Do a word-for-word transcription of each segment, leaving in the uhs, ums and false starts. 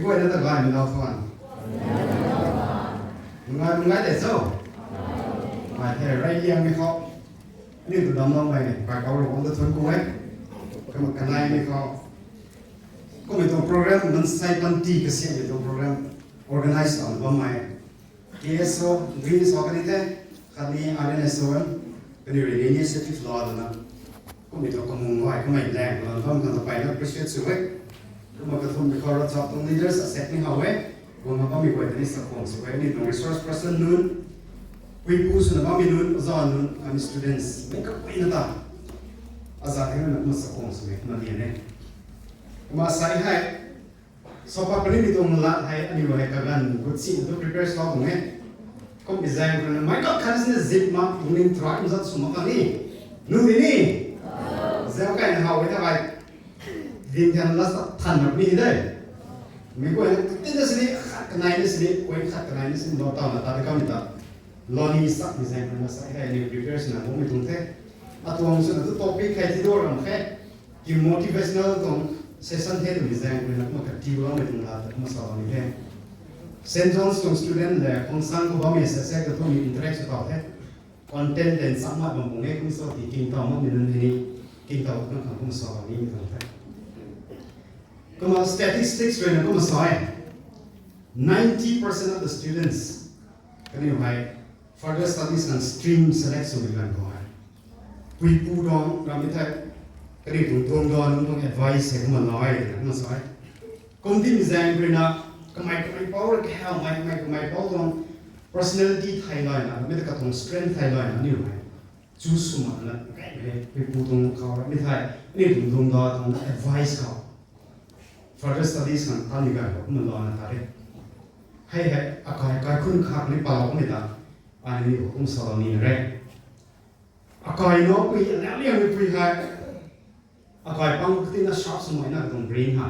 Guayna ta gaymei nau than. Ngai ngai de cho. Ai the rai liang ni khou. Ni tu dam long mai ni kai kau rong da thun ku e. Kam kanai ni khou. Kum ni tu program nan sai pan ti ka siam ni tu program organize on bam mai. K S O, Green S O kani the, khatni R N S O M, kani rui initiative lou dana. Kum ni tu kamung hai kamei lang lan bam kan ta pai na appreciate sw e. Kumna kathum ni khou ra chap tuang leaders asek ni how e. Kumna bammei guay tani sa khwang sw e. Ni tuang resource person nunc, puipu swna bammei nunc, oza nunc, khatni students, mei kampui na ta. Aza thei na kumna sa khwang sw e, kumna lian e. Kumna sai hei, Sofa puni ni tuang lat hei, aniu hei kaganv gut si tu prepare sw tuang e. Kum design rui na mei kap khan sini zip ma, tuang ning try zat sw mak kani. Nu di ni. Zau kai na how e ta kai. Din khan la sa than na ni de. Mi koi na tin na sini, khat kanai na sini, koi khat kanai na sini, lou tau na ta di kam ta. Lou ni sak design rui na sa hei, aniu prepare sw na mo mi tuang the. Atuang sw na tu topic hei ti do ram khe. Ki motivational tuang session the twmei zaeng rui na kumna kati loumei tuang lat ta kumna salou ni the. Saint John's tuang student le khwang sang khou bammei session ka tuang interact sw tau the. Content then sang mat bam pung e kum sa ti king tau makmei nunc hei ni king tau na khang kumna salou nimei tuang the. Kumna statistics rui na kumna sa e. Ninety percent of the students kaniw hei further studies and stream select swmei ganv khou hei, puipu tuang ramei thei, kaniw tuang tuang tuang tuang advice hei kumna lou e, kumna sa e. Kum timei zaeng rui na, kamei kamei pou rui kahawmei, kamei kamei pou tuang personality thei lay na, mei ta katuang strength thei lay na, aniu hei choose sw mak na, kaimei puipu tuang khou ramei thei, aniu tuang tuang tuang advice khou further studies khang tanmei ganv khou kumna lou na ta re. Hei hei, akai kaikhun khak ni palou kumna ta, ani ni khou kum salou ni na re. Akai naupui, alau liangmei pui hei, akai pang kati na sharp swmei na katuang brain ha.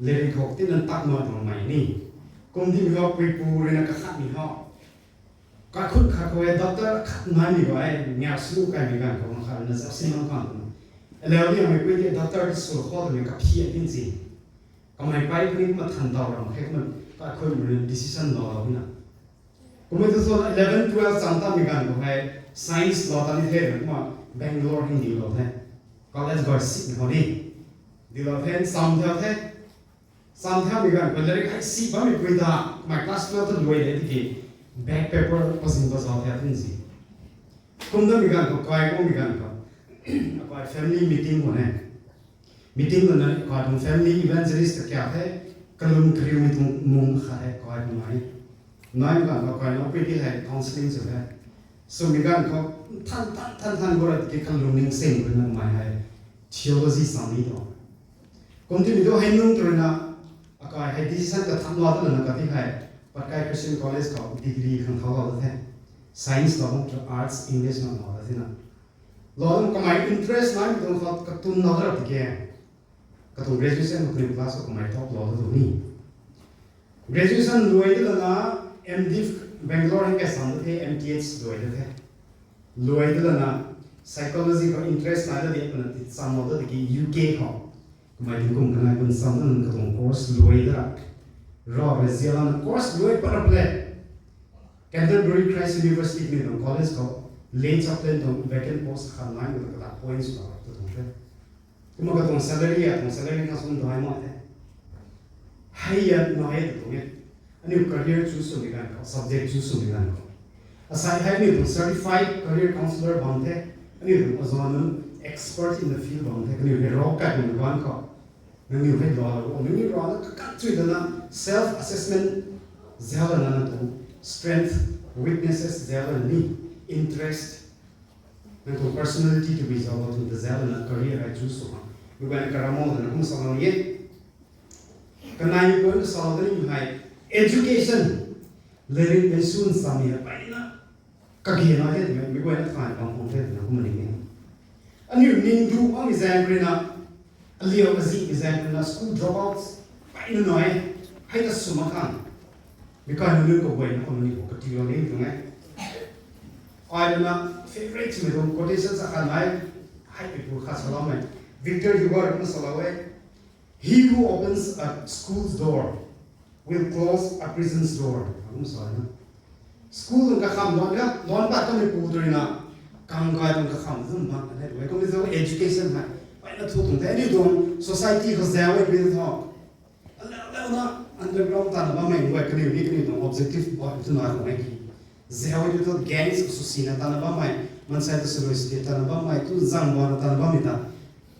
Leri khou kati na tak na tuang mei ni. Kum dimei khou puipu rui na kakhatmei khou. Kaikhun khat khou e doctor khat naimei khou e, ngiak sw kaimei ganv khou makhat na zak sin lang khang. Alau liangmei pui ti doctor ti sw khou twmei kaphian tin si. Kamei pei puni kumna than tau ram khe kumna kaikhun rui na decision lou lou na. Kumna tu so eleven, twelve chang tamei ganv khou hei science lou ta ni the kumna Bangalore hei diu lou the. College guay si khou ni. Diu lou the, sam thau the. Sam thaumei ganv khou latrik hei si bammei pui ta, kamei class twelve ta luai de tiki, back paper pazing pazau thau tin si. Kum damei ganv khou, kai kummei ganv khou, akai family meeting khou ne. Meeting khou na, akai tuang family evangelist ta kya the, kalum kariumei tuang mung khat hei, kai kummei. Naimei ganv khou, kai naupui ti hei counselling sw the. Swmei ganv khou, than, than, than, than, gura tiki kalung ning sing khou na kamei hei, theology sam ni tuang. Kum timei tu hei nung tu rui na, akai hei decision ta tham lou ta lana kati hei, Patkai Christian College khou degree khang thau lou ta the. Science lou bam tu arts, English na lou ta the na. Lou bam kamei interest naimei tuang khou katun lou ta rap tiki. Katuang graduation khou kaniw class khou kamei top lou ta tuang ni. Graduation luai ta lana M.Div Bangalore hei kasam ta the, M.Th luai ta the. Luai ta lana psychology khou interest nai ta di pana ti cham lou ta tiki U K khou. Kamei tingkum kanei kun sam ta lana katuang course luai ta ra. Rau rui zialana course luai pat ra pale. Canterbury Christ University kaniw tuang college khou lay chaplain tuang vacant post khat nai khou ta kata points la tu tuang the. Kumna katuang salary a, tuang salary na sum dai mak the. Hei ya nai tu tuang e. Aniu career choose swmei ganv khou, subject choose swmei ganv khou. Asai hei aniu tuang certified career counselor bam the. Aniu tuang oza nunc expert in the field bam the. Kaniw hei rau kai tuang ganv khou. Nangniw hei lou lou, nangniw rana kakan chui dana self assessment zau lana nang tuang strength, weaknesses zau lana ni interest, nang tuang personality tabui zau lou tuang ta zau lana career hei choose sw khang. Mei guayna karamo dana kum salou ni e. Kanei point salou dani hei education, learning, lesson sami hei paina kage na the twmei, mei guayna thay bam khang the twna kum ning e. Aniu ning du bammei zaeng rui na, aliu azihmei zaeng rui na school dropouts paina nai, hei ta sw mak khang. Mei kai nunc kaguayna khou ni khou kati lou ni tuang e. Ai rui na favorite swmei tuang quotation sa khat nai, hei pui pu khat saloumei, Victor Hugo rui na salou e. He who opens a school's door will close a prison's door. Akum sa na. School tuang kakham luan ga, luan pat kamei pu tu rui na, kang kai tuang kakham zun bang kan hei tu e. Kum ni tu education hei. Pai na thu tuang the, ni tuang society khou zau e tu tho. Alauh, alauh na underground tan bammei guay kaniw ni kaniw tuang objective bot tu na tuang e ki. Zau e tu tho gangs khou sw sina tan bammei, mansei tu sw rui state tan bammei, tu zang bana tan bammei ta.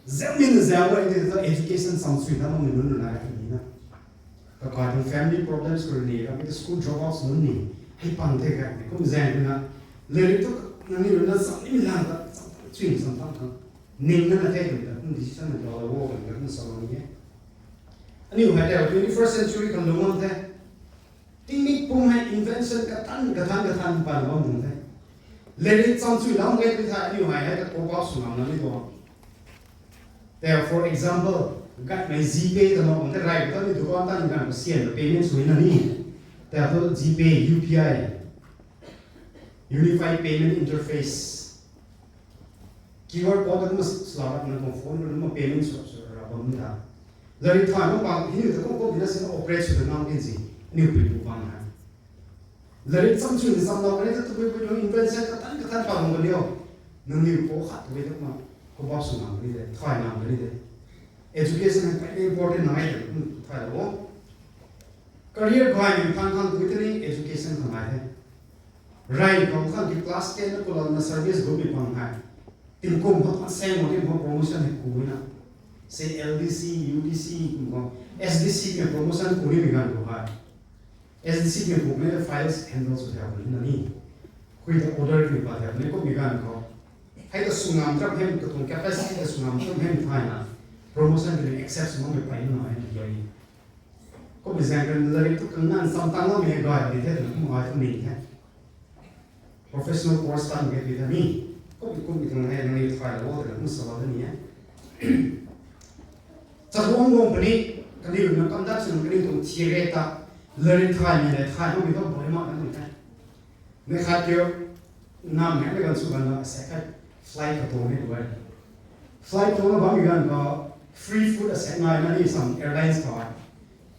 Zau min zau e tu tho education sam sui tan bammei nunc nunc na ka ni na. Kakai tuang family problems khou ni, ramei tu school dropouts nunc ni, hei pang the ka ni, kum zaeng rui na, lairik tu nangniw rui na sam ni lang ta, sam ta, chui sam ta, ning na na the ka ni ta, kum decision na lou lou wo ka ni ta, kum sa lou ni e. Aniu hei tei twenty-first century khang lung bam the. Tingmik pum hei invention kathan, kathan, kathan pan bam bam the. Lairik cham chui lam nge tui thei, aniu hei hei ta cope up sw ngam na ni tuang. Tei, for example, gatmei GPay ta mak bam the, rai ta ni dukan ta ni ganv khou sian ta payment sw na ni. Tei tu GPay, UPI, Unified Payment Interface. QR code ta kumna sla rap na tuang phone khou kumna payment sw sw rap bam ni ta. Lairik thay mak bam, hei ni ta kum kum bina sina operate sw ta ngam kin si, aniu pui pu bam na. Lairik cham chui ni cham lou kani ta tabui pui tuang invention kathan kathan pa bam kani o. Nangniw khou khat tabui ta kumna cope up sw ngam kani de, thay ngam kani de. Education hei very important na e, kum thay lou o. Career gay ni thang thang tabui ta ni education khang ai the. Rai khou khang ki class ten na kulou na service group ni pang hei. Tingkum khou tan seng mo ni khou promotion hei ku na. Sei LDC, UDC kum khou, SDC ki promotion ku ni mi ganv khou hei. SDC ki kum ni files handle sw thau ni na ni. Hui ta order ki pa thau ni kum mi ganv khou. Hei ta sw ngam tram hem, katuang capacity ta sw ngam tram hem thay na. Promotion ki accept sw ngam mi pai na hei ni. Kum mi zaeng kan lairik tu kan nan sam tang lam hei gay di the, kum ai tu ni the. Professional course tan hei di the ni. Kum mi kum mi tuang hei nangniw thay lou o twna kum sa lou ni e. Chatluang guang puni, kaniw na conduct sw kaniw tuang theory ta, lairik thaymei le thay mak mi tu boi mak kan ni the. Mei khat kiu, nam hei mei ganv sw ganv na asek khat flight khou tuang ni tu e. Flight tuang na bammei ganv khou free food asek nai na ni sam airlines khou.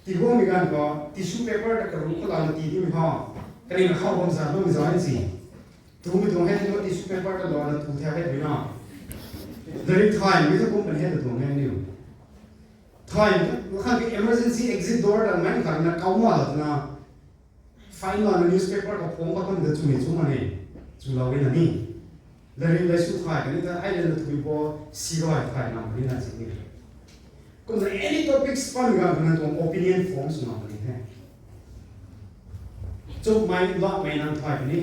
Tiguangmei ganv khou tissue paper ta karu khou lana ti dimei khou. Kaniw na khou bam sa bammei zauc si. Tumei tuang hei ni tissue paper ta lana tu thau hei bui na. Lairik thaymei tu kum puni hei ta tuang hei niu. Thay, khang ki emergency exit door ta mei khang na kau ma la twna. Fine lana newspaper khou phung pat kan ta chumei chu ma ni. Chu lou e na ni. Lairik laisu thay kani ta ai lana thui bo si rui thay ngam kani na si ni. Kumna any topics pan ganv khou nang tuang opinion form sw ngam kani the. Chumei lakmei nang thay kani,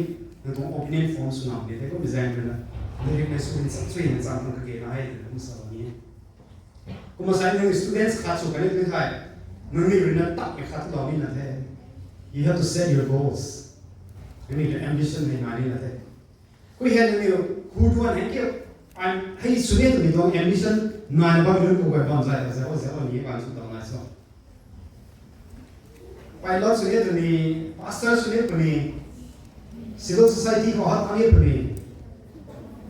nang tuang opinion form sw ngam kani the, kum zaeng rui na. Lairik laisu rin chang chui na chang khang kage na e twna kum sa lou ni e. Kumna sai nang students khat sw kani tui thei, nangniw rui na takmei khat lou ni na the. You have to set your goals. Nangniw tuang ambition hei nai ni na the. Kui hei nangniw hu tuan hei kiu, ai hei sw ni twmei tuang ambition nai na bam nunc khou guay bam zay ta zay o zay o ni bam sw tau nai so. Pilot sw ni twni, pastor sw ni twni, civil society khou hat ni twni.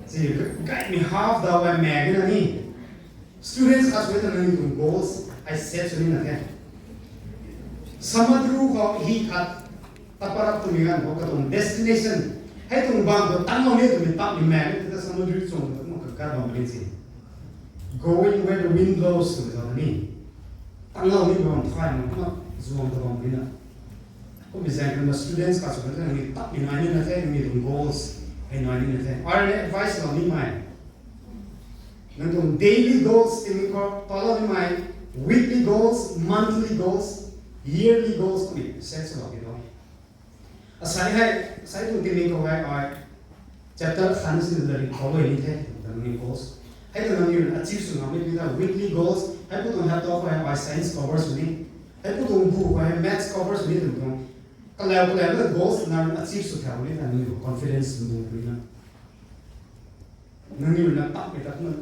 Si, gaymei half daw ai mak ni na ni. Students khat sw ni twna nangniw tuang goals ai set sw ni na the. Samudra khou hi khat taparap twmei ganv khou katuang destination. Hei tuang bam khou tang lou ni twmei takmei mak ni ta samudra chung khou kumna kakat bam ni si. Going where the wind blows twmei zauc ni. Tang lou ni bam thay na kumna zuang ta bam ni na. Kummei zaeng kumna students khat sw kan the, nangniw takmei nai ni na the, nangniw tuang goals hei nai ni na the. Ai rui advice lou nimei. Nang tuang daily goals tingmik khou talou nimei, weekly goals, monthly goals, yearly goals kummei set swlou di tho. Asei hei, asei tuang tingmik khou hei ai chapter khat na sina lairik khou e ni the, nangniw goals. Hei ta nangniw achieve sw ngam ni ta weekly goals, hei pu tuang hapta khou hei ai science cover sw ni. Hei pu tuang bu khou hei maths cover sw ni twmei tuang. Kalau kalau na goals nang achieve sw thau ni ta nangniw confidence bu ni na. Nangniw na takmei ta kumna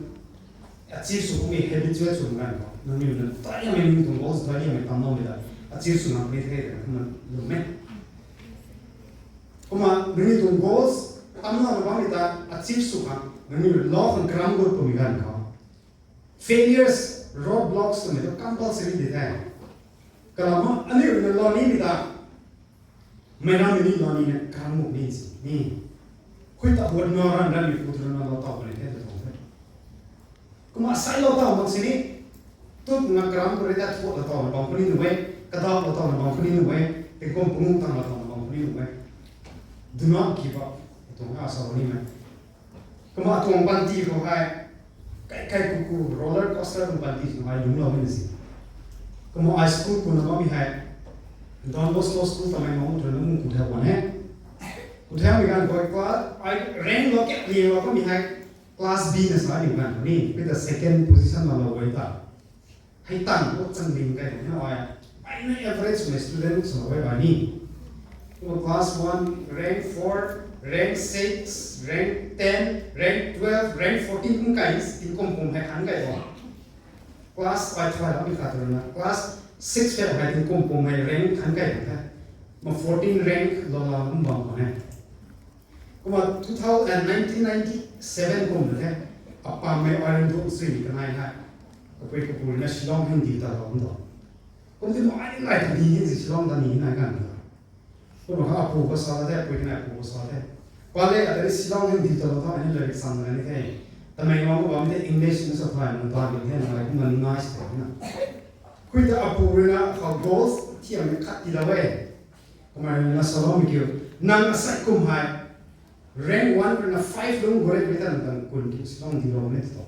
achieve sw kummei habituate sw ganv khou. Nangniw na taiamei nangniw tuang goals taiamei tamloumei ta achieve sw ngam ni the twna kumna lwm e. Kumna nangniw tuang goals tamlouna bammei ta achieve sw khang nangniw lou khang karam gut twmei ganv khou. Failures, roadblocks twmei tu compulsory di the. Kalam aniu na lani mi ta, mei na mi ni lani na karam muk ni si ni. Hui ta huat na ran ran mi pu tu na lou tau puni the tu tuang the. Kumna sai lou tau mak sini, tut nga karam kuri ta thuat lou tau na bam puni nu e, kadap lou tau na bam puni nu e, tingkum pungu tang lou tau na bam puni nu e. Do not give up. Tuang a sa ni mei. Kumna tuang panty khou hei, kai kai kuku roller coaster tuang panty khou hei lungclou ni si. Kumna ai school kuna bammei hei, Don Bosco School Tamenglong tu na mung kuthau wan e. Kuthau mi ganv khou class, ai rank lou kak ni lou bammei hei, class B na sa ni ganv khou ni, pi ta second position na lou e ta. Hei tang khou chang ling kai na ai, ai na average mei student sa lou e ba ni. Kumna class one, rank four, rank six, rank ten, rank twelve, rank fourteen kum kai, tingkum kum hei khan kai bo. Class five, five mi khat rui na, class six fail hei tingkum kum hei rank khan kai bo the. Ma fourteen rank lou la kum bam khou ne. Kumna two thousand, nineteen ninety-seven kum na the, apammei ai ran duk sui ni kanei hei, kapui kapu rui na Shillong hei di ta lou kum ta. Kum ti mo ai ni lai ta ni hei si Shillong ta ni nai kan ta. Kumna kha apu khou sa the, apui kanei apu khou sa the. Pale ata ni Shillong hei di ta lou ta, ai ni lairik sang na ni the. Tamenglong khou bam the English na sa thay na ta ni the, na lai kumna ni ngai si the na. Hui ta apu rui na khou goals thiam ni khat ti lou e. Kumna na sa lou mi kiu, nang asai kum hei, rank one rui na five lung gure pi ta na tang kun ki Shillong di lou ni tu.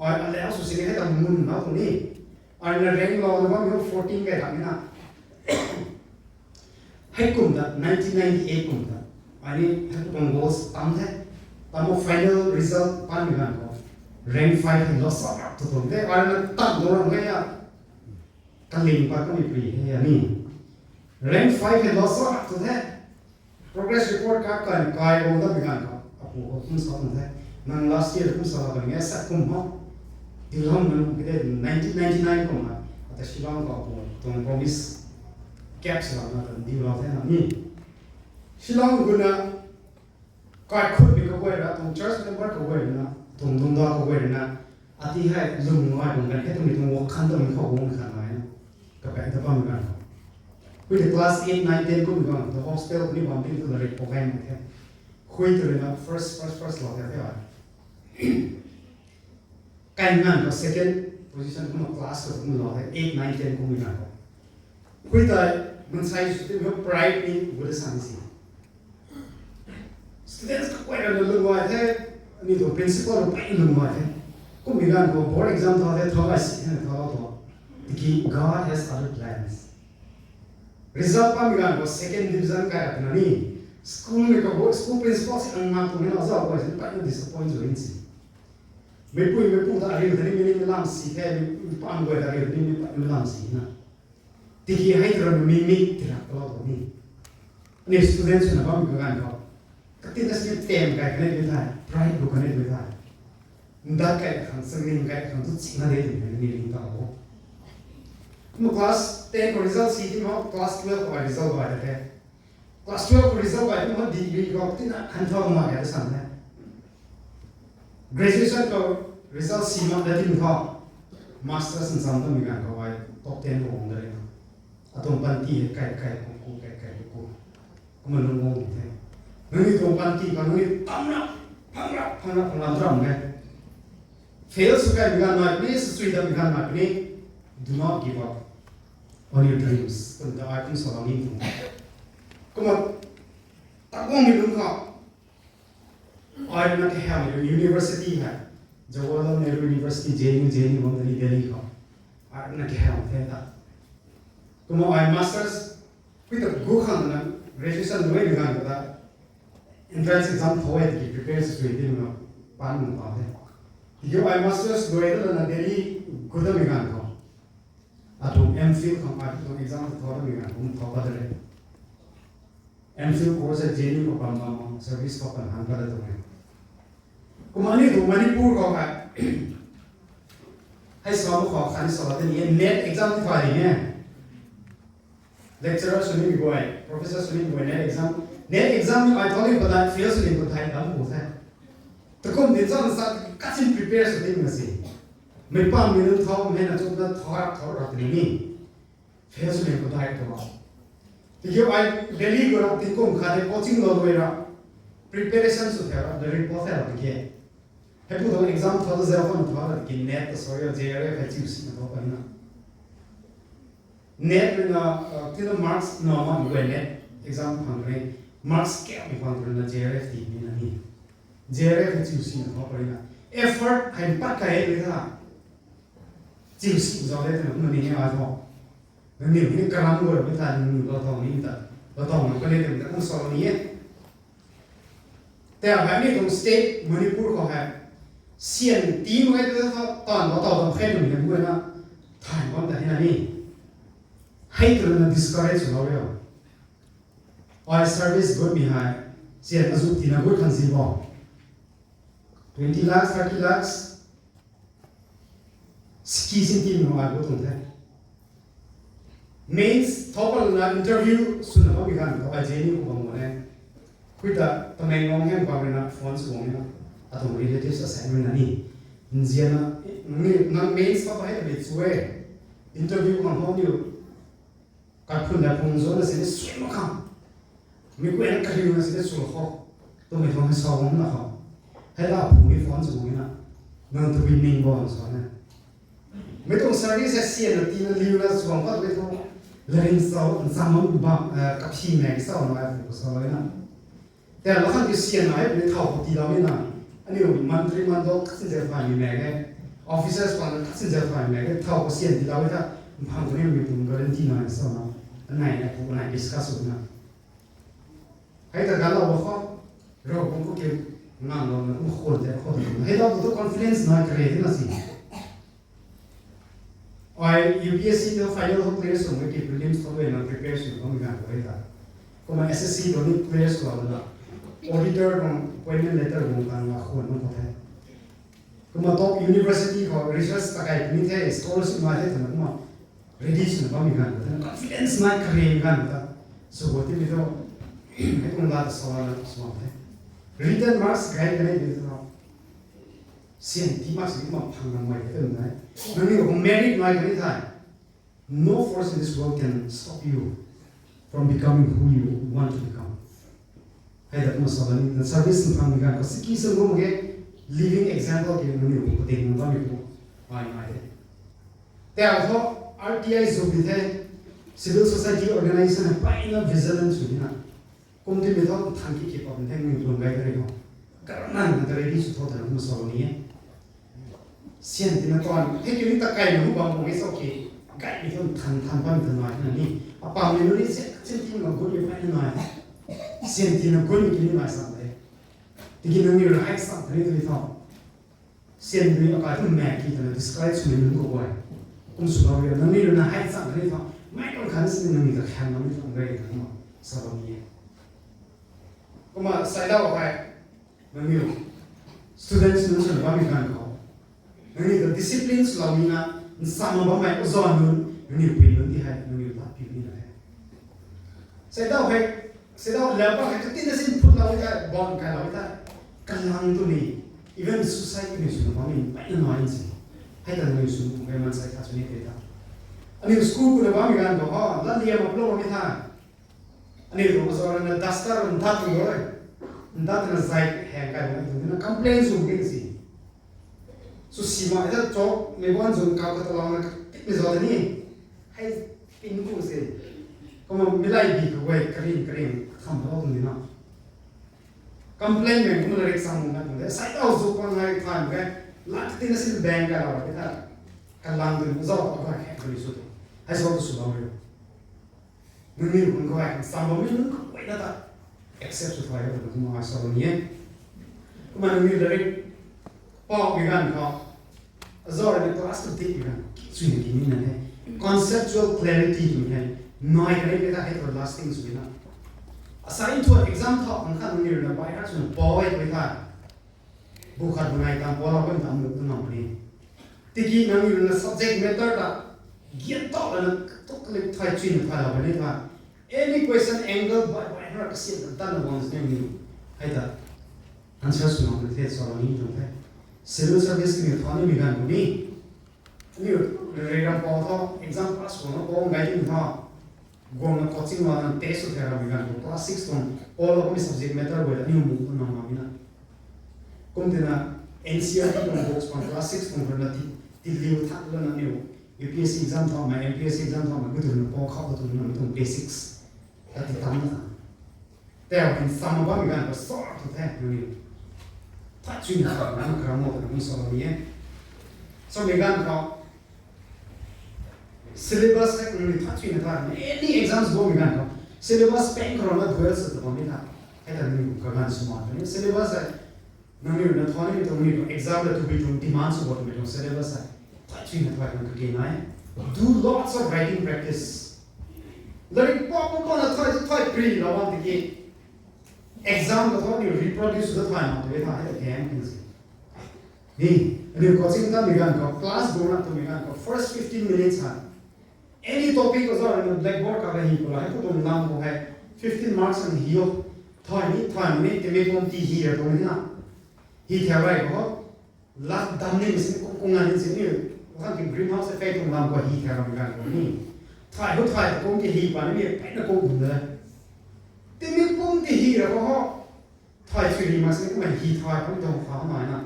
Ai a leu su sini hei ta mun na tu ni. Ai na rank lou na bam fourteen kai ta ni na. Hei kum ta, nineteen ninety-eight kum ta. Ai ni hei kum goals tam the. Tam o final result pan mi ganv khou, rank five hei lou sa rap tu tuang the. Ai na tam dou ram gaya. Kaling pat kami pri hei a ni. Rank five hei lou sa rap tu the. Progress report card kai, kai bam ta mi ganv khou, apu khou kum sa tuang the. Nang last year kum sa la kan nge sa kum ho. Di lou na lung ki de nineteen ninety-nine kum na. Ata Shillong khou apu tuang promise keep sa la na tan di lou the na ni. Shillong guna kaikhut mi kaguay ra, tuang church member kaguay rui na, tuang dungda kaguay rui na, ati hei lwm ngai bam kan hei twmei tuang wak khan twmei khou guang khan nai na, kapaeng ta bam kan. Hui de class eight, nine, ten kum mi bam, the hostel ni bam ding tu na rik pok hei mak the. Hui tu rui na first, first, first lou the the ai. Kai nganv khou second position kumna class khou kum lou the, eight, nine, ten kum mi nganv khou. Hui tei, mansei sw ti mi pride ni gu de san si. Students kaguay rui na lung ngai the, ni tu principal rui pey lung ngai the. Kum mi nganv khou board exam tha the, tha ai si the na tha lou tu. Tiki God has other plans. Result pa mi ganv khou second division kai rap na ni. School mi khou, school principal si ang mak tu ni na zau guay si pey na disappoint zu in si. Meipui meipu ta ariu ta ni mi ni lam si the, meipu guay ta ariu ta ni mi pey na lam si na. Tiki hei tu ra mi mi ti rap kalou tu ni. Ani student sw na bam mi ganv khou, katina si tem kai kane bi thai, pride bu kane bi thai. Ndat kai khang, sangning kai khang tu chih na de tu ni ni ling ta ho. Kumna class ten khou result si ti mo, class twelve khou result bai ta the. Class twelve khou result bai ti mo, degree khou tina khan thau ma kai ta san the. Graduation khou result si ma da ti mo, masters ncham ta mi ganv khou ai top ten khou guang da re na. Atuang panty hei kai kai kuku, kai kai kuku. Kumna lung guang the. Nangniw tuang panty khou nangniw tam rap, phang rap, phang rap, phang lam ram e. Fail sw kai mi ganv nai puni, sw sui dat mi ganv nai puni. Do not give up on your dreams. Kum ta ai kum sa lou ni tuang. Kumna, ta guang mi lung khou. Ai na kahaw mi university hei, Jawaharlal Nehru University, J N U, J N U bam ta ni Delhi khou. Ai na kahaw the ta. Kumna ai masters, hui ta gu khang na graduation lui mi ganv khou ta entrance exam tho e tiki prepare sw sui ti na pan nung pa the. Tiki ai masters lui ta na Delhi gu ta mi ganv khou, atuang M Phil khang ai tuang exam tho ta mi ganv khou tho pa de re. M Phil course J N U khou pan bam, service khou pan han ka da tuang e. Kumna ni tu Manipur khou hei, hei sa mu khou khan ni sa la tei ni NET exam ti thay ni e. Lecturer sw ni mi guay, professor sw ni mi guay, NET exam, NET exam ni ai thau ni padat fail sw ni padat dam pu the. Takum din sa sa kasin prepare sw ni ma si. Mei pam mi nung thau, mei na chuk na thau rap, thau rap ni ni. Fail sw liang khou dai tu. Tiki ai Delhi khou ra tingkum khat de coaching lou rui ra, preparation sw the ra, latrik po the ra tiki. Hei pu tuang exam thau ta zau khou na thau ra tiki NET ta sorry, JRF hei chiu sina thau puni na. NET rui na, uh, tina marks na ma gui NET exam phang rui, marks kau mi phang rui na JRF ti ni na ni. JRF hei chiu sina thau puni na. Effort hei pat kai rui tha. Chiu si zau le tha na ni ai thau. Nangniw ni karam gou ra mi tha, nangniw lou thau ni ta. Lou thau na kani tei ta kum sa ni e. Tei hei mi tuang state Manipur khou hei sian ti mak ge tu tha, tan lou thau tam khe nung ni gui na, than bam ta hei na ni. Hei tu na discourage lou rio. Ai service gut mi hei, sian azu tina gut khang si bo. Twenty lakhs, thirty lakhs, ski sin ti nung ai gut tuang the. Mains thau pat na interview swna bam mi ganv khou ai JNU khou bam mo ne. Khui ta Tamenglong heng bam rui na phone sw bam na. Atuang relatives asai rui na ni. Nzian na, ni, nang mains thau pat hei ta bit sw e. Interview khang hou niu. Kaphun na phung zo na sini sui mak khang. Mi kuen kariu na sini sui khou. Tumei tuang hei sa bam na khou. Hei la phung ni phone sw bam na. Nang tu bi ning bam sa na. Mi tuang service hei sian na tina liu na sw bam pat tu. Larin sau, nsam bam, eh, kaphi mei sau na ai phung sa na. Tei la khan ki sian na hei puni thau khou ti lou ni na. Aniu mantri mandal khat sin zau thay mi mei ge. Officers pan khat sin zau thay mi mei ge. Thau khou sian ti lou tha. Mphang khou ni mi tuang guarantee na sa na. Anai na pu anai discuss na. Hei ta gan lou khou. Ro kum khou ki ngang lou na kum khon tei khou ta. Hei lou tu confidence na kare na si. Ai UPSC tu final ho clear sw nge ki prelims khou rui na prepare sw bam ganv khou hei ta. Kumna SSC tu ni clear sw lou na. Auditor tuang appointment letter tuang tang na khwan bam khou the. Kumna top university khou research ta kai ni the, scholarship nai the twna kumna ready sw bam ganv khou the. Confidence nai kare ganv khou ta. Sw bo ti mi tu. Hei kum la ta sa la na sw bam the. Written marks gai kani ti tu. Sian ti mak si mak phang na mai ka tun nai. Nangniw khou merit nai kani thei. No force in this world can stop you from becoming who you want to become. Hei ta kumna sa bam ni, na service na phang ni ganv khou siki sung kum ge living example ki nangniw khou pating na bam mi khou ai nai de. Tei khou RTI zu bi the, civil society organization hei pai na vigilance sw ni na. Kum ti mi thau than ki ki pam theng ni tuang gai kari ho. Kar nang na kari ni sw thau ta na kum sa ni e. Sian ti na tuan, hei ki ni ta kai na hu bam kum e sau ki, gai mi thau than than bam ta nai na ni. Apam ni ni sian, sian ti na gut mi pai na nai. Sian ti na gut mi ki ni nai sam de. Tiki nangniw rui hei sam ta ni tu ni thau. Sian rui akai tu mak ki ta na discourage swmei nunc khou guay. Kum sw bam ri, nangniw rui na hei sam ta ni thau. Mei tuang khan sini nangniw ta khan na ni thau gai ta na sa bam ni e. Kumna sai dau hei, nangniw students nunc swna bammei ganv khou, nangniw ta discipline swlou nina, nsam na bammei oza nunc, nangniw pui nunc di hei, nangniw ta piu nina hei. Sai dau hei, sai dau lau pa hei, katina sin phutlou hei, bam kailou hei ta, kalang tu ni, even suicide ni swna bammei, mei na nai si. Hei ta nangniw swna bammei mansei khat sw ni tei ta. Aniu school kuna bammei ganv khou ha, lat liam aplou bammei tha. Aniu tuang oza rui na duster ntat tuang rui. Ntat na zai hang kai na tuang na complain sw king si. Sw si ma ta chok mei buan zun kau khat ta lang na tik mei zau ta ni. Hei pin ku si. Kumna milai bi khou guay karin karin tham lou tuang ni na. Complain mei kumna rik sang na tuang de. Sai tau zuk pang ngai than ke. Lat ti na sin bang kai lou ra ke ta. Kalang tuang zau ta kai hek tuang sw tuang. Hei zau tu sw lou rui. Nangniw khang kawai khang sam bammei nunc khang guayna ta accept sw thay o twna kumna ai sa bam ni e. Kumna nangniw latrik pau mei ganv khou, azau rui na class tu dik mei ganv khou, ki chuina ki nina he. Conceptual clarity twmei hei, nai kani mei ta hei everlasting swna. Asai thu exam thau khang khat nangniw rui na by heart swna pau e twmei ta. Bu khat bu nai tam pau lou bam ta muk na ngam puni. Tiki nangniw rui na subject matter ta, gian tau lana, tuk kalik thai chuina thai lou bam ni tha. Any question angle by by heart kasiam ta tan na bam si nangniw. Hei ta, answer sw ngam na the, sa lou ni tuang the. Civil service ki ni thau ni mei ganv khou ni. Aniu Rui ram pau tho, exam pass sw na pau ngai ding tho. Guang na coaching wa na test sw the ram gan ko class six tuang pau lo mi subject matter guay da ni mu na ma mi na. Kum tina N C E R T tuang books pang class six tuang na ti ti liu thak lo na niu. U P S C exam tho ma, M P S C exam tho ma, gu tu na pau khau tu na tuang basics. Ka ti tam na. Tei hou hin sam bam gan ko sor tu the ni. Tha chui na tha na kra mo na mi so ni e. So mi gan ko syllabus hai kung ni tha chui na tha, any exams bo mi gan ko syllabus peng karo na duel sa tu ni tha. Hai ta ni ka gan suma ni syllabus hai nangniw na tha ni tuang ni tuang exam la tu bi tuang demand sw bot mi tuang syllabus hai. Tha chui na tha kan ka ke nai. Do lots of writing practice. Lairik pau pau na thai thai pri la wan tiki exam ka tho ni reproduce ka thai ma tu tha hai ta game kan si. Ni, aniu coaching ta mi gan ko class go na tu mi gan ko first fifteen minutes ha. Any topic ko zau na blackboard ka ka hi ko la hai ko tuang lam ko hai fifteen marks an hi o. Thai ni thai ni te mi pom ti hi ra tuang ni na. Hi thau rai ko. Lak dam ni si ko ko ngan ni si ni. Kan ki greenhouse effect tuang lam ko hi thau ram gan ko ni. Thai ho thai ko ki hi pa ni pai na ko gun da. Te mi pom ti hi ra ko ho. Thai chui ni ma si ko hi thai ko tuang pha ma na.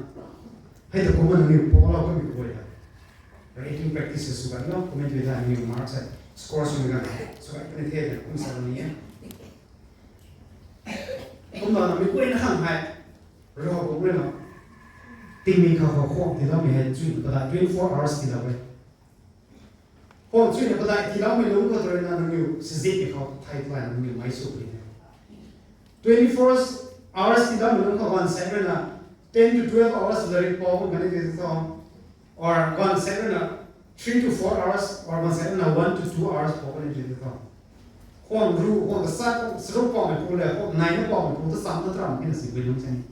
Hai ta ko ma ni pau lo ko mi ko ya. Writing practice sw gan lo ko mi tu da ni marks hai. Score sw gan. Sw gan ni the kum sa ni e. Kum na mi ko na khang hai. Ro ko rui na. Tingmik khou khou khou tiiloumei hei chui na padai twenty four hours tiilou e. Khou chui na padai tiiloumei lungc khou rui na nangniw sizit ni khou thai plan nangniw mai sw puni e. Twenty four hours tiiloumei lungc khou gan sek rui na ten to twelve hours lairik pau khou kani ti tho. Or gan sek rui na three to four hours, or gan sek rui na one to two hours pau kani ti tho. Khwan ru, khwan ka sat, sruk pau mei pu le, khwan nai na pau mei pu ta sam na tram kina si bui lung chani.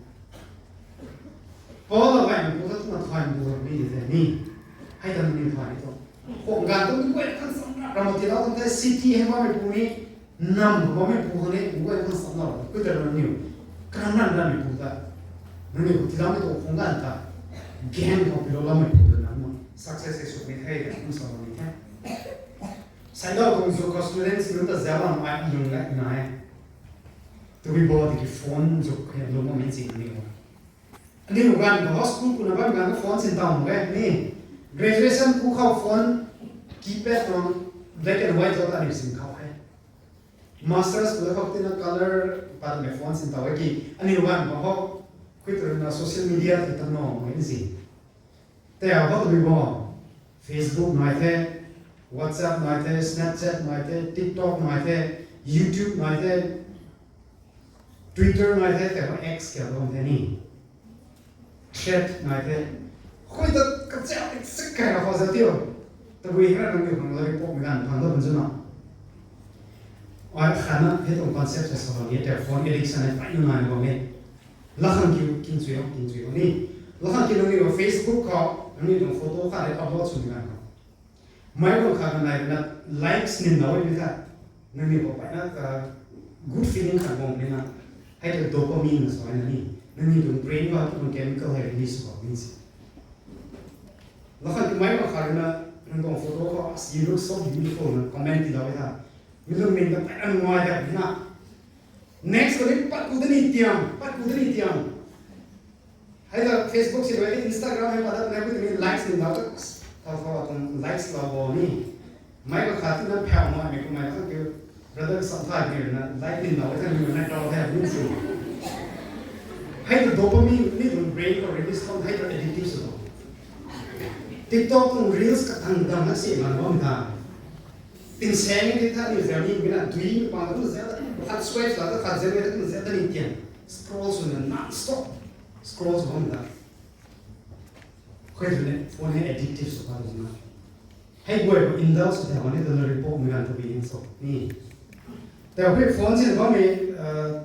Pau la gai mei pu ta tuna thai mei pu ni de ni. Hai ta ni thai ni to. Khwan gan tu ni kuai kan sam na, ram ti la tu te city hei ma mei pu ni, nam ko ma mei pu ni, kuai kan sam na, kuai ta na niu. Kan nan na mei pu ta. Na niu ti la mei to khwan gan ta. Gang ko pi lo la mei pu ta na mo. Success e suk ni thei da, kum sa ni thei. Sai dau tuang zuk khou students nunc ta zauc bam ai lung lak na e. Tabui bo tiki phone zuk khe lung bam e ching ni o. Aniu ganv khou school kuna bam ganv khou phone sin taw mak e ni. Graduation ku khou phone keypad tuang black and white zauc ta aniu sin khou he. Masters ku khou tina color pat mei phone sin taw e ki. Aniu ganv khou hou khui tu na social media ti tam no mak e ni si. Tei a khou tabui bo, Facebook nai the, WhatsApp nai the, Snapchat nai the, TikTok nai the, YouTube nai the, Twitter nai the, tei khou X kya bam the ni. Thread nai the. Khui ta kachau sik kai ra khou za tiu. Tabui hei ra nangniw khang lairik pau mei ganv phang da bun zu na. Ai khatna hei tuang concept sa sa bam e, tei phone addiction hei pai nu nai bam e. Lakhang kiu kin chui o, kin chui o ni. Lakhang kiu nangniw Facebook khou nangniw tuang photo khat hei upload sw ni ganv khou. Meic bang khat nai na likes nin lou ni kha. Nangniw khou pai na ka good feeling khat bam ni na. Hei tu dopamine na sa na ni. Nangniw tuang brain khou tuang chemical hei release bam ni si. Lakhang kiu meic bang khat na nang tuang photo khou as you look so beautiful na comment ti lou tha. Mi lung ning ta pai na nuai da ni na. Next ko ni pat ku da ni tiam, pat ku da ni tiam. Hei ta Facebook si rui Instagram hei pat da na ku ni likes ni dau ta. Thau thau tuang likes lou bo ni. Meic bang khat na phau ma mi ku mei khang kiu brother sam thai ni na like ni dau ta ni na kau the ni si. Hei ta dopamine ni tuang brain khou release khou hei ta addictive sw. TikTok tuang reels ka thang dam na si man bam ta. Tin seng ni tha ni zau ni mi na dui mi pang tu zau ta khat swipe la ta khat zau ni ta zau ta ni tian scroll sw na non stop scroll sw bam ta. Khui tu ne phone hei addictive sw pa tu na. Hei guay ko indulge sw the ni ta lairik pau mei ganv ta bi heng so ni. Tei hei phone sin bam e,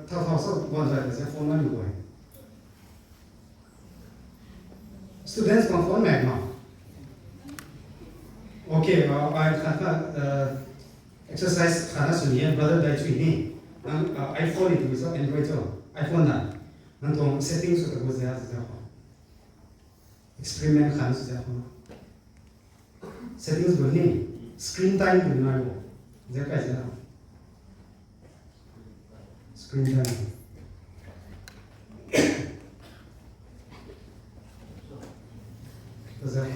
thau thau sa bam zai ta se phone na ni guay. Students bang phone mak ma. Okay, uh, ai khat khat, uh, exercise khat na sw ni e, brother dai chui ni. Nang, uh, iPhone ni tu sa Android cho? iPhone na. Nang tuang setting sw ta bu zia zia ho. Experiment khat na sw zia ho. Settings bun ni, screen time bun nai bo. Zek kai zek na. Screen time. Zek.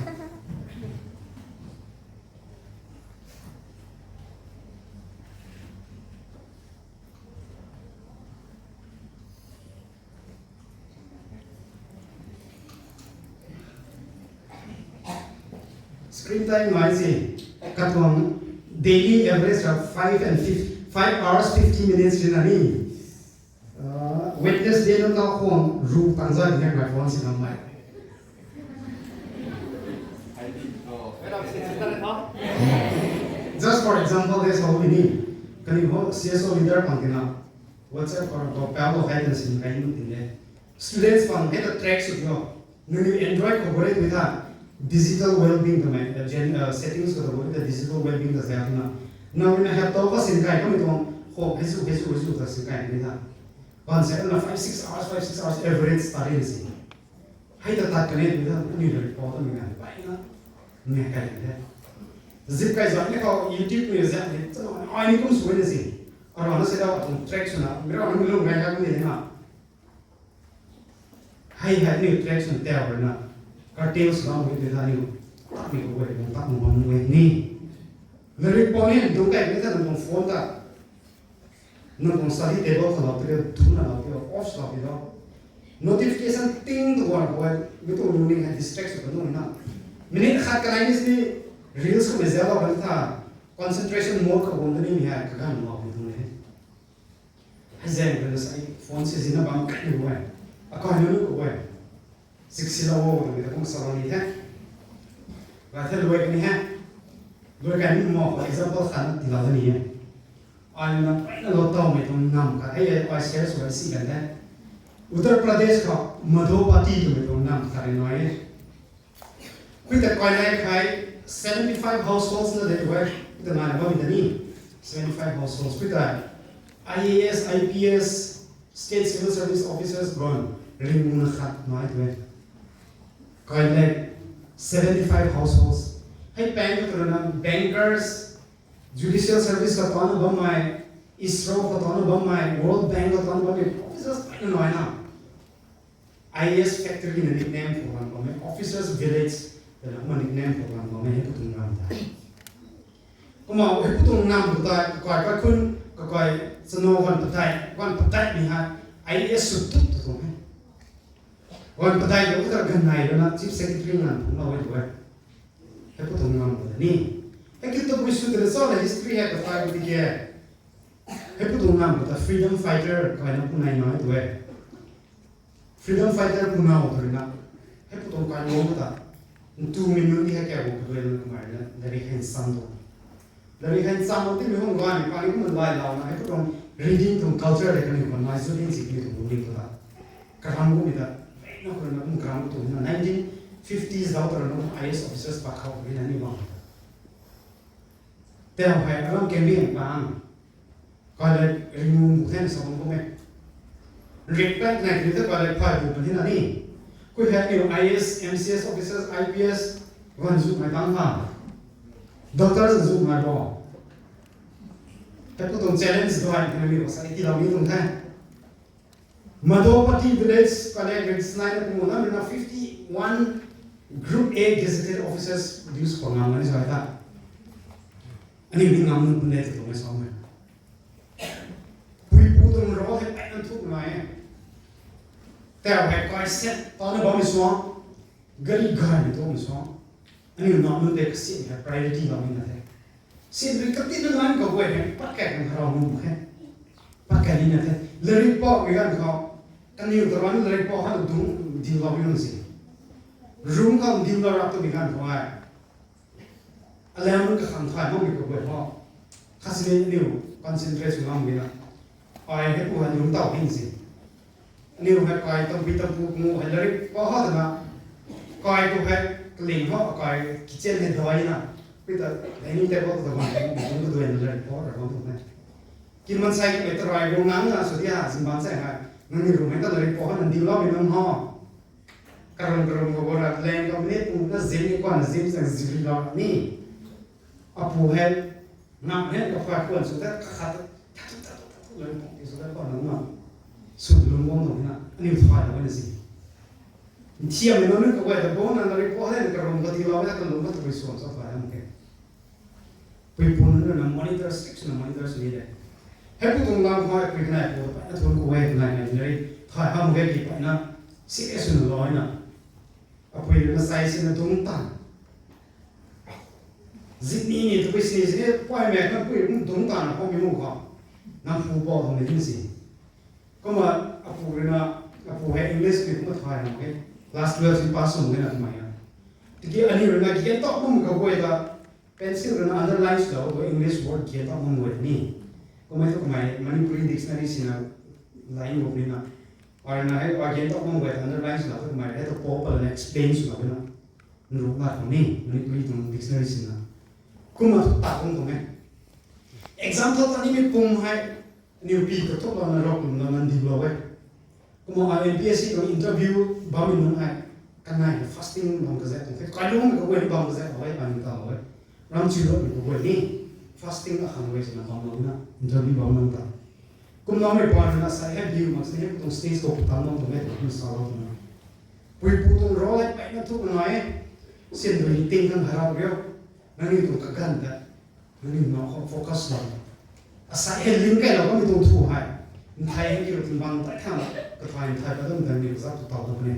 Screen time ngai si, katuang daily average ra five and fif-, five hours fifty minutes ri na ni. Uh, Wednesday nunc ta khwang ru tang zai ni ngai phone si na mai. Just for example, that's how we need. Kani ho C S O leader pang tina WhatsApp or to palo hai tan sin kai nu tin le. Students pang hai ta track sw tho. Nangniw Android khou bore tui tha, digital well-being twmei, uh, gen-, uh, settings khou ta bore ta digital well-being ta zak na. Nang na hap tau ka sin kai kamei tuang, ho, hei zu, hei zu, hei zu ta sin kai ni tha. Ban se na five, six hours, five, six hours average study na si. Hei ta tat kane tui tha, ni le report ta mi ngai pai na. Ni kai le. Zip kai zak ni khou YouTube ni zak ni, chana ai ni kum sui na si. Arana se da tuang track sw na, mi ra na mi lung gai ha ni na. Hei hei ni track sw tau rui na, curtail sw bam hui tui tha ni, tak ni khou guay, tak ni bam hui ni. Lairik pau ni, dung kai ni tha nang tuang phone ta, nang tuang study table khou lou tui, dung na lou tui, off lou tui lou. Notification ting tu guan khou guay, mi tu lungning hei distract sw kan nung na. Minute khat kanei ni si, reels khou mei zau lou kan tha, concentration mode khou guang ni mi hei kaganv lou ni tu ni. Hei zaeng rui na sa phone si zina bam kai ni guay. Akai nu nu guay. Sik si lou o, tang mi ta kum sa lou ni the. Gai the luai kani he. Luai kai ni mo, for example, khat na ti lou ni he. Ai na pai na lou tau mei tuang nam khat. Hei ai share sw si kan the. Uttar Pradesh khou Madhopati twmei tuang nam khat rui nai e. Khou ta kai nai khai seventy-five households na de tu e. Khou ta ngai na bam ta ni. Seventy-five households. Khou ta I A S, I P S, State Civil Service Officers gun ringna khat nai tu e. Kai nai seventy-five households. Hei bank tu na bankers, judicial service khou tana bammei, ISRO khou tana bammei, World Bank khou tana bammei, officers pai na nai na. I A S factory na nickname khou ran bammei, officers village na kumna nickname khou ran bammei, hei pu tuang ram ta. Kumna hei pu tuang nam khou ta, kakai kaikhun, kakai chano wan patai, wan patai ni ha, I A S sw tu tu tuang he. Wan patai tu ta ganv nai rui na Chief Secretary ngan phung lou e tu e. Hei pu tuang nam khou ta ni. Hei kiu tabui sw ta na sa na history hei kakai pu ti ke. Hei pu tuang nam khou ta freedom fighter kai na pu nai nai tu e. Freedom fighter pu nau tu rui na. Hei pu tuang kai nai ta. Ntumei nunc di hei kau pu tu e na kumna na, lairik hei sam tu. Lairik hei sam tu timei hung gay ni, pani kumna lai lou na, hei pu tuang reading tuang culture le kaniw khou nai zu din zik ni tuang lungning khou ta. Karam gu mi ta, na khou na kum karam gu tuang na, nineteen fifties dau ta rui na kum I A S officers pa khou ri na ni bam ta. Tau hei aram kembi ang pang. Kai le ringum bu the na sa bam kum e. Rik pai nai kri ta kai le phai bu pan hi na ni. Khou hei ni I A S, M C S officers, I P S, wan zu mai tang ha. Doctors zu mai bo. Hei pu tuang challenge tu hei, kaniw khou sa ti lou ni tuang the. Madhopati village, kane grade nine na pu na, na fifty-one group A gazetted officers produce khou ngam na ni sa ta. Ani ni ngam nu pun de tu tuang sa me. Pui pu tuang role hei pai na thuk nai e. Tau hei kai set, tana bam mi suang. Gari gay ni tuang mi suang. Ani na nu de kasi hei priority lou ni na the. Sin rui kati na ngan khou guay hei, pat kai kan harau nu he. Pat kai ni na the. Lairik pau mi ganv khou. Kaniw ta rui na lairik pau ha dung dim lou ni si. Room khou dim lou rap tu mi ganv khou ai. Alam ka khang thai mo mi khou guay ho. Kha si ni niw concentrate sw ngam mi na. Ai hei pu hei lungc tau hing si. Aniw hei kai tampui tampu mu hei lairik pau ha ta na. Kai tu hei kaling ho, kai kitchen hei dai na. Pi ta dining table ta bam, bam ta duai na lairik pau ra bam tu na. Kin mansei ki mei ta rai gu ngang na sw di ha, zin ban sai hei. Nang ni room hei ta lairik pau ha na diu lou mi nang ho. Karam karam khou ra leng khou ni pu na zin ni kwan na zin sang zin ri lou ni. Apu hei, ngam hei kaphay khwan sw ta, kakhat ta, ta, ta, ta, ta, ta, lun pung ti sw ta, khwan nang ngam. Sw lun bam nang na, aniu thay lou na si. Nthiam mei nunc kaguay ta bam nang, na ri po hei, na karum kati lou, na kalum ka tui suan sa thay am ke. Pui pun nunc na monitor, strict na monitor sw ni de. Hei pu tuang lam hei, pui kanei pu ta, na thun kaguay kanei na, na ri, thay ham ke ki pa na, serious na lou na. Apui rui na sai sina dungc tan. Zitni ni tabui sini sini pui mei kan pui rui dungc tan na khou mi mu khou. Nang pu bou thang ni si. Kumna apu rui na, apu hei English ni kumna thay na ke. Class twelve si pass sw na kumna ya. Tiki aniu rui na kian tok bam kaguay ta pencil rui na underline sw lou tu English word kian tok bam guay ni. Kumna tu kumna Manipuri dictionary sina line word ni na. Ai na hei, ai gen tok bam guay ta underline sw lou, kumna hei ta pop pala na explain sw lou na. Nruk na khou ni, Manipuri tuang dictionary sina. Kumna tu ta kum tuang e. Exam thou ta ni mi pum hei, aniu pi kathuk lou na rok lum lou na ndi lou e. Kumna ai M P S C tuang interview bam mi nunc hei, kanei na fasting bam kazat tuang the, kailung mi kaguay bam kazat lou e, ai ni ta lou e. Ram chiu lou mi kaguay ni, fasting akhang guay sina bam lou na, interview bam nang ta. Kumna mei pa na sai hei biu mak sini, tuang stage khou putang bam tuang e, tuang sa lou tuang na. Pui pu tuang role hei peyna thuk nai e. Sin tu ni ting khang harap riu. Nangniw tuang kaganv ta. Nangniw na khou focus lou. Asai hei ling kai lou kamei tuang thu hei. Nthai hei kiu tuang bang tai thang. Kathay nthai pa dum tang ni kazak tu tau dum ne.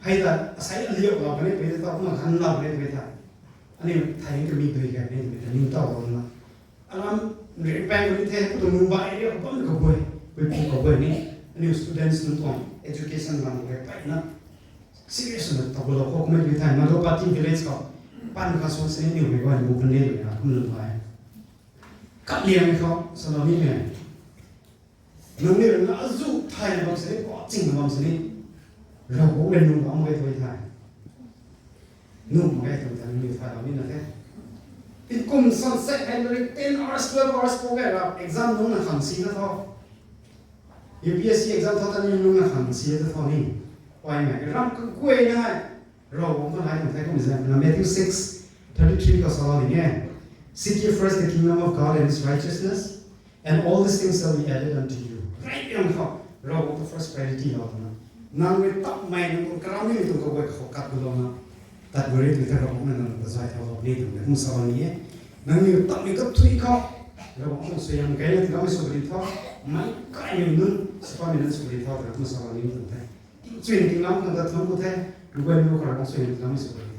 Hei ta asai aliu lou kani pui ta tau kumna khan lou kani pui ta. Aniu thai hei kami dui kai ni tui ta ning tau lou na. Alam ri pang kani the, pu tuang Mumbai area khou bam kaguay, pui pu kaguay ni, aniu students nunc tuang education lam khou peyna serious na tabulou khou kumna tui thai, Madhopati village khou, pan kha suan sini aniu mei guay bu kan ni na kum lum hai. Kap liang khou, salou ni mei. Nangniw rui na azu thay na bam sini, kua ching na bam sini. Ravguangc rui nung bam mak ge tui thei. Nung mak ge tui thei, nangniw thay bam ni na the. Tingkum sunset hei na ri ten hours, twelve hours khou ge ra exam nung na khang si na tho. U P S C exam tho ta ni nung na khang si na tho ni. Pui mei ram kaguay na hei. Ravguangc khou nai tuang the kum zan na Matthew six thirty-three khou salou ni e. Seek ye first the kingdom of God and his righteousness, and all these things shall be added unto you. Right yang khou, Ravguangc ta first priority lou na. Nang rui tap mei nang tuang karam ni tuang kaguay khou kat gu lou na. Tat gu ri tui ta Ravguangc na nang ta zay thau lou ni tuang na kum salou ni e. Nangniw tap mei kap thui khou, Ravguangc tuang suaihiam kai na ti ram mei sw ri thau, mei kai mei nunc, sapa mei nunc sw ri thau ta kum salou ni tuang the. Chuin tinglam khang ta thun ku the, Ruben ru khara kang chuin tinglam sw ku the.